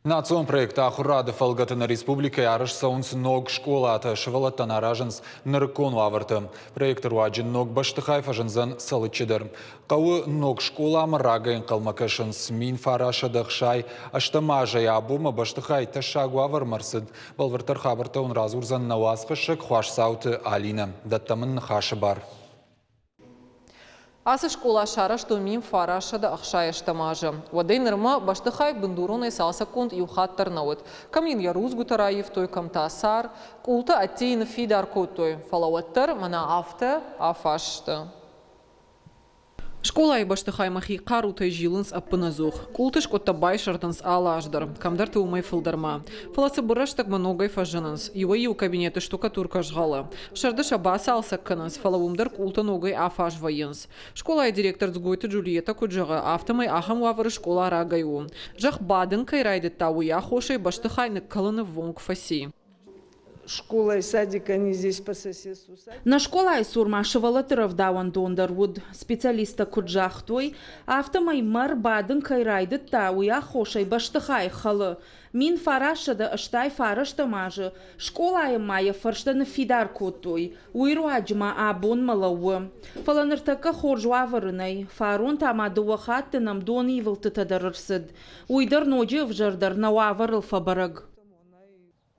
Национ проект Ахуырады фӕлгӕты нӕ республикӕйы арӕзт цӕуынц ног скъолатӕ, сывӕллӕттӕн аразынц нырыккон уавӕртӕ. Проекты руаджы ног бӕстыхай фӕзындзӕн Цӕлыччы дӕр. Хъӕуы ног скъоламӕ рагӕй ӕнхъӕлмӕ кӕсынц. 1980 азӕй абонмӕ бӕстыхай тӕссаг уавӕрмӕ ӕрцыд. Бӕлвырддӕр хабӕрттӕ уын радзурдзӕн нӕ уацхӕссӕг Хуасдзауты Алинӕ. Дӕттӕм ын ныхасы бар. Ацы скъола сарӕзтой 1968 азы. Уӕдӕй нырмӕ бӕстыхай бындуронӕй цалцӕггонд иу хатт дӕр нӕ уыд. Кӕм йын йӕ рудзгуытӕ раивтой, кӕм та цар, къултӕ ӕддейы ныффидар кодтой. Фӕлӕ уӕддӕр мӕнӕ афтӕ афаз сты. Скъолайы бӕстыхаймӕ хи хъарутӕй зилынц ӕппынӕдзух. Къулты скъуыдтӕ байсӕрдынц алы аз дӕр, кӕмдӕрты уымӕй фылдӕрмӕ. Фӕлӕ цыбыр рӕстӕгмӕ ногӕй фӕзынынц. Иуӕй-иу кабинеты штукатуркӕ згъӕлы. Сӕрды сӕ бацалцӕг кӕнынц, фӕлӕ уым дӕр къултӕ ногӕй афаз вӕййынц. Скъолайы директор Дзгойты Джульетӕ куыд зӕгъы, афтӕмӕй ахӕм уавӕры скъола рагӕй у. Зӕхх бадын кӕй райдыдта, уый аххосӕй бӕстыхай ныккӕлыны ввонг фӕци. Школа и садик, они здесь по соседству. Нӕ скъолайы цур ма сывӕллӕтты рӕвдауӕндон дӕр уыд. Специалисттӕ куыд загътой, афтӕмӕй мӕр бадын кӕй райдыдта, уый аххосӕй бӕстыхай хӕлы. 1989 азы скъолайы ма йӕ фӕрстӕ ныффидар кодтой, уый руаджы ма абонмӕ лӕууы. Фӕлӕ ныртӕккӕ хорз уавӕры нӕй. Фарон та ма дыууӕ хатты нӕм донивылдтытӕ дӕр ӕрцыд. Уый дӕр ноджы ӕвзӕрдӕр нӕ уавӕрыл фӕбӕрӕг.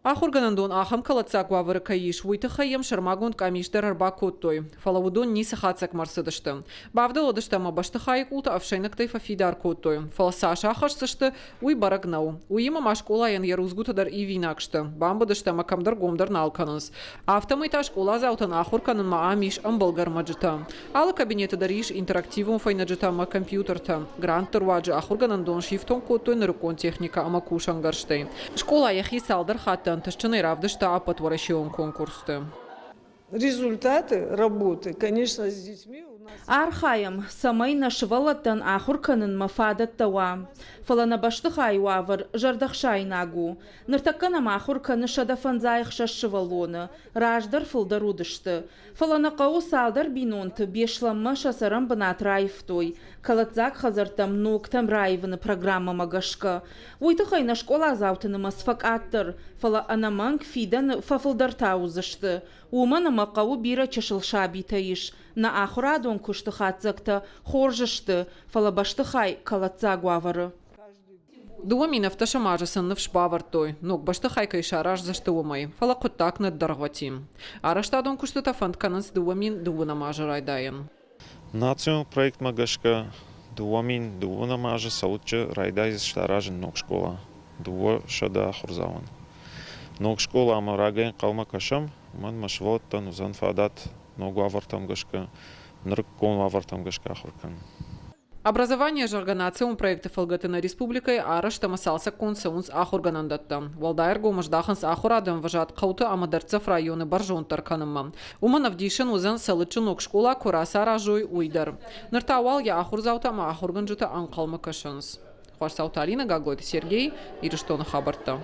Ахуыргӕнӕндон ахӕм кӕлӕддзаг уавӕры кӕй ис, уый тыххӕй йӕм сӕрмагонд къамис дӕр ӕрбакодтой, фӕлӕ уыдон ницы хатдзӕгмӕ ӕрцыдысты. Бавдӕлыдысты ӕмӕ бӕстыхайы къултӕ ӕфсӕйнӕгтӕй фӕфидар кодтой, фӕлӕ цас ахӕсдзысты, уый бӕрӕг нӕу. Уыимӕ ма скъолайӕн йӕ рудзгуытӕ дӕр ивинаг сты, бамбыдысты ӕмӕ кӕмдӕр гомдӕр нал кӕнынц. Афтӕмӕй та скъоладзаутӕн ахуыр кӕнынмӕ ам ис ӕмбӕлгӕ ӕрмӕджытӕ. Алы кабинеты дӕр ис интерактивон фӕйнӕджытӕ ӕмӕ компьютертӕ. Грантты руаджы ахуыргӕнӕндон сифтонг кодтой нырыккон техникӕ ӕмӕ кусӕнгӕрзтӕй. Скъола йӕхи цалдӕр хатты ӕнтыстджынӕй равдыста ӕппӕтуӕрӕсеон конкурсты. Результаты работы, конечно, с детьми у нас. Архайӕм, цӕмӕй нӕ сывӕллӕттӕн ахуыр кӕнынмӕ фадӕттӕ уа. Фӕлӕ нӕ бӕстыхайы уавӕр зӕрдӕхсаинаг у. Ныртӕккӕ нӕм ахуыр кӕны 156 сывӕллоны, раздӕр фылдӕр уыдысты. Фӕлӕ нӕ хъӕуы цалдӕр бинонты Беслӕнмӕ сӕ цӕрӕнбынат раивтой, кӕлӕддзаг хӕдзӕрттӕм ногтӕм раивыны программӕмӕ гӕсгӕ. Уый тыххӕй нӕ скъоладзауты нымӕц фӕкъаддӕр, фӕлӕ ӕнӕмӕнг фидӕны фӕфылдӕр та уыдзысты. Уымӕн ӕмӕ хъӕуы бирӕ чысыл сабитӕ ис. Нӕ ахуырадон куысты хатдзӕгтӕ хорз сты, фӕлӕ бӕстыхай кӕлӕддзаг уавӕры. 2017 азы сын ныфс бавӕрдтой, ног бӕстыхай кӕй сараздзысты, уымӕй, фӕлӕ хъуыддаг ныддӕргъвӕтин. Арӕзтадон куыстытӕ фӕнд кӕнынц 2020 азы райдайӕн. Национ проектмӕ гӕсгӕ 2020 азы Цӕлыччы райдайдзысты аразын ног скъола 200 ахуырдзауӕн. Ног скъоламӕ рагӕй ӕнхъӕлмӕ кӕсӕм, уымӕн ӕмӕ сывӕллӕттӕн уыдзӕн фадат ног уавӕртӕм гӕсгӕ, нырыккон уавӕртӕм гӕсгӕ ахуыр кӕнын. Образование, зӕгъгӕ, национ проекты фӕлгӕты нӕ республикӕйы арӕзт ӕмӕ цалцӕггонд цӕуынц ахуыргӕнӕндӕттӕ. Уӕлдай ӕргом здахынц ахуырады ӕмвӕзад хъӕуты ӕмӕ дӕрддзӕф районы бӕрзонддӕр кӕнынмӕ. Уымӕн ӕвдисӕн уыдзӕн Цӕлыччы ног скъола куы рацаразой, уый дӕр. Ныр та уал йӕ ахуырдзаутӕ ӕмӕ ахуыргӕнджытӕ ӕнхъӕлмӕ кӕсынц. Хуасдзауты Алинӕ, Гаглойты Сергей, Ирыстоны хабӕрттӕ.